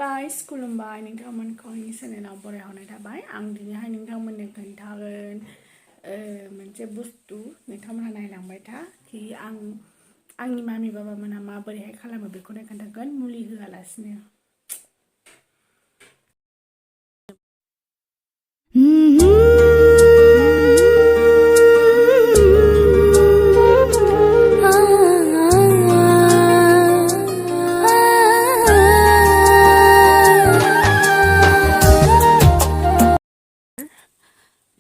Guys, खुलुमबाय नोंथांमोनखौ आंनि चेनेलाव बरायहरनाय थाबाय आं दिनैहाय नोंथांमोननो खोन्थागोन मोनसे बुस्थु नोंथांमोनहा नायलांबाय था कि आंनि मामि बाबामोनहा माबोरैहाय खालामो बेखौनो खोन्थागोन मुलि होआलासिनो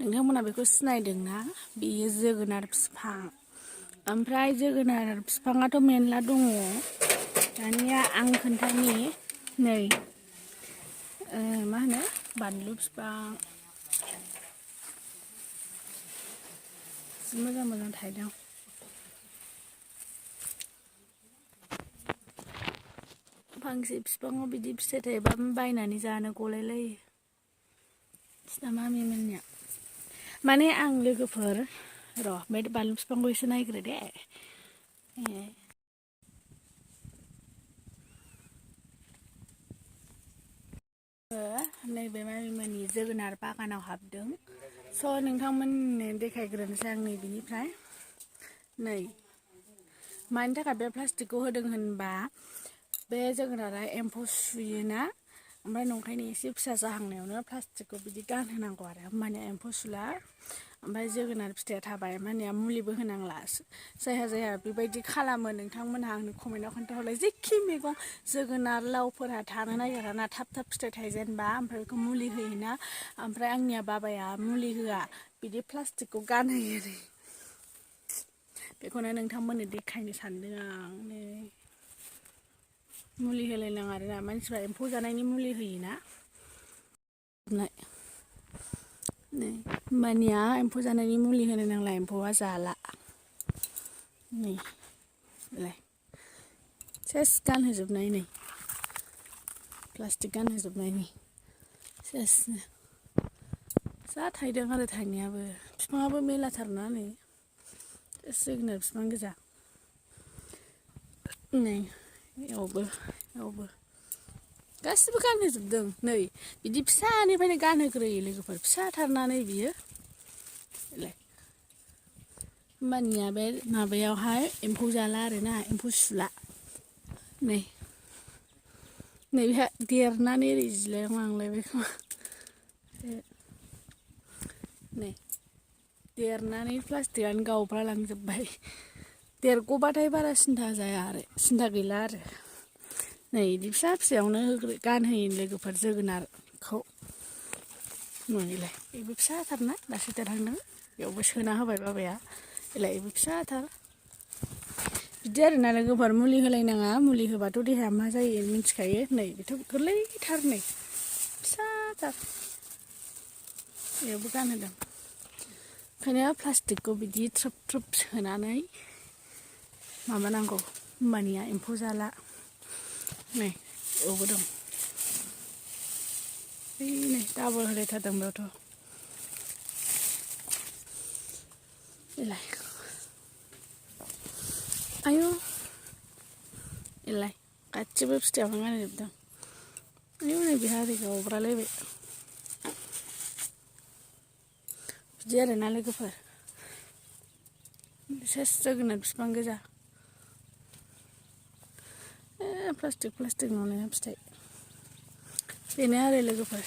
नोंथांमोना बेखौ सिनायदोंना बेयो जोगोनार बिफां ओमफ्राय जोगोनार बिफाङाथ' मेनला दङ दानिया आं खोन्थानि नै मा होनो बानलु बिफां मोजां मोजां थायदों फांसे बिफाङाव बिदि फिथाइ थायोबा बायनानै जानो गलायलायो बिसिना मामिमोननिया माने आं लोगोफोर र' बे बानलु बिफांखौ एसे नायग्रो दे नैबे मामिमोननि जोगोनार बागानाव हाबदों स' नोंथांमोननो देखायग्रोनोसै आं नै बिनिफ्राय नै मानि थाखाय बे प्लास्टिकखौ होदों होनबा बे जोगोनारा एम्फौ सुयोना ओमफ्राय नंखायनो एसे फिसा जाहांनायावनो प्लास्टिकखौ बिदि गानहोनांगौ आरो होमबानिया एम्फौ सुला ओमफ्राय जोगोनार फिथाइया थाबाय होमबानिया मुलिबो होनांला जायहा बेबायदि खालामो नोंथांमोनहा आंनो कमेन्टआव खोन्थाहरलाय जेखि मैगं जोगोनार लावफोरा थानो नागिरा ना थाब फिथाइ थाइजेनबा ओमफ्राय बेखौ मुलि होयोना ओमफ्राय आंनिया बाबाया मुलि होआ बिदि प्लास्टिकखौ गानहोयो बेखौनो नोंथांमोननो देखायनो सानदों आं नै मुलि होलायनाङा आरोना मानसिफ्रा एम्फौ जानायनि मुलि होयोना नै होमबानिया एम्फौ जानायनि मुलि होनो नांला एम्फौआ जाला नै सेस गानहोजोबनाय नै प्लास्टिक गानहोजोबनायनि सेसनो जा थायदों आरो थायनायाबो बिफाङाबो मेलाथारना नै जोगोनार बिफां गोजा नै यावबो गासिबो गानहोजोबदों नै बिदि फिसानिफ्रायनो गानहोग्रोयो लोगोफोर फिसाथारनानै बियो होमबानिया बे माबायावहाय एम्फौ जाला आरोना एम्फौ सुला नै बेहा देरनानै ओरै जिलायलांलायबाय खोमा नै देरनानै प्लास्टिकआनो गावब्रालांजोब्बाय देरग'बाथाय बारा सिन्था गैला आरो नै बिदि फिसा फिसायावनो गानहोयो लोगोफोर जोगोनारखौ नैलाय बेबो फिसाथारना दासो देरहांदों बेयावबो सोना होबाय बाबाया बेलाय बेबो फिसाथार बिदि आरोना लोगोफोर मुलि होलायनाङा मुलि होबाथ' देहाया मा जायो मिथिखायो नै बेथ' गोरलैथार नै फिसाथार बेयावबो गानहोदों ओंखायनो प्लास्टिकखौ बिदि थ्रोब सोनानै माबानांगौ होमबानिया एम्फौ जाला नै बेयावबो दं नै डाबल होलायथारदों बेयावथ' बेलाय आयु बेलाय गासिबो फिथाइयावनो गानहोजोबदों आयु नै बेहा ओरै गावब्रालायबाय बिदि आरोना लोगोफोर सेस जोगोनार बिफां गोजा प्लास्टिक नुनाया फिथाइ बेनो आरो लोगोफोर